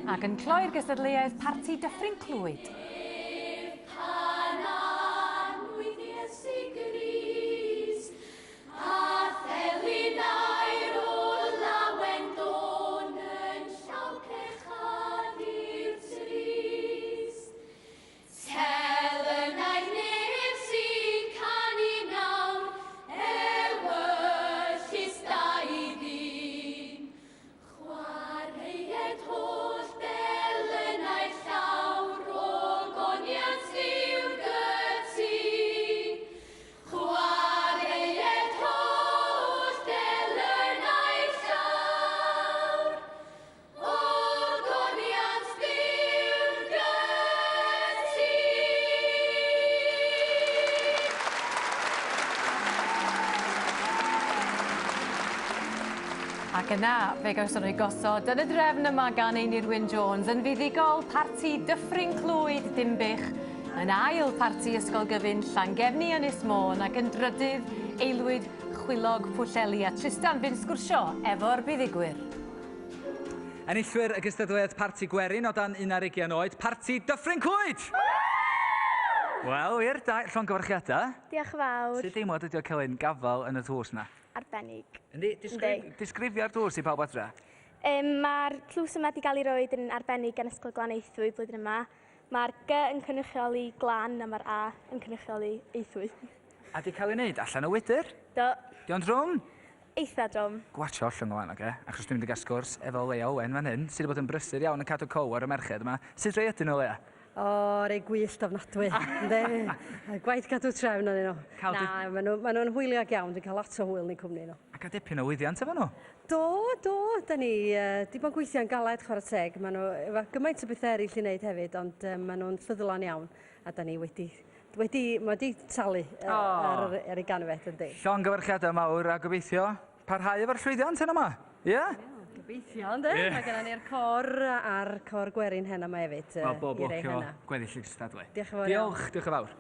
Ac yn cloi'r gystadleuaeth Parti Dyffryn Clwyd. Telynau'r nef sy'n canu nawr, ewyllys da i ddyn. Chwaraeed holl delynau'r llawr, ogoniant Duw'r gytûn. Chwaraeed holl delynau'r llawr, ogoniant Duw'r gytûn. Ac yna, fe gawson nhw eu gosod yn y drefn yma gan Einir Wyn Jones yn fuddugol Parti Dyffryn Clwyd Dinbych, yn ail Parti Ysgol Gyfun Llangefni Ynys Môn ac yn drydydd Aelwyd Chwilog Pwllheli a Trystan fu'n sgwrsio efo'r buddugwyr. Enillwyr y gystadleuaeth Parti Gwerin o dan 21 oed, Parti Dyffryn Clwyd! Wel, wir, da, llongyfarchiadau. Diolch yn fawr. Sut deimlad ydi o cael ein gafael yn y tlws 'na? Arbennig. Yndi, disgrifio'r tlws i pawb adra. Mae'r tlws yma wedi cael ei roed yn arbennig gan Ysgol Glan Aethwy blwyddyn yma. Mae'r G yn cynrychioli glan a mae'r A yn cynrychioli Aethwy. A 'di cael ei wneud allan o wydr? Do. 'Di o'n drwm? Eitha drwm. Gwatsio ollwng o wan, oce? Achos dwi'n mynd i gael sgwrs efo Leia Owen fan hyn, sydd wedi bod yn brysur iawn yn cadw cow ar y merched yma. Sut rei ydyn nhw, Leia? O, rei gwyllt ofnadwy, ynde? Gwaith cadw trefn arnyn nhw. Cael Na, maen nhw, maen nhw'n hwyliog iawn, dwi'n cael lot o hwyl yn eu cwmni nhw. A cael dipyn o lwyddiant efo nhw. Do, do, da ni uh, di bod yn gweithio'n galed chwarae teg. Maen nhw efo gymaint o bethau eraill i wneud hefyd, ond um, maen nhw'n ffyddlon iawn, a da ni wedi, wedi, mae wedi talu uh, oh. ar, ar ei ganfed, yndi. Llongyfarchiadau mawr a gobeithio parhau efo'r llwyddiant heno 'ma. Ie? Gobeithio, ynde? Yeah. Mae gennym ni'r cor a'r cor gwerin heno 'ma hefyd. Wel, bob lwc efo gweddill y cystadlu. Diolch yn fawr. Diolch, diolch yn fawr.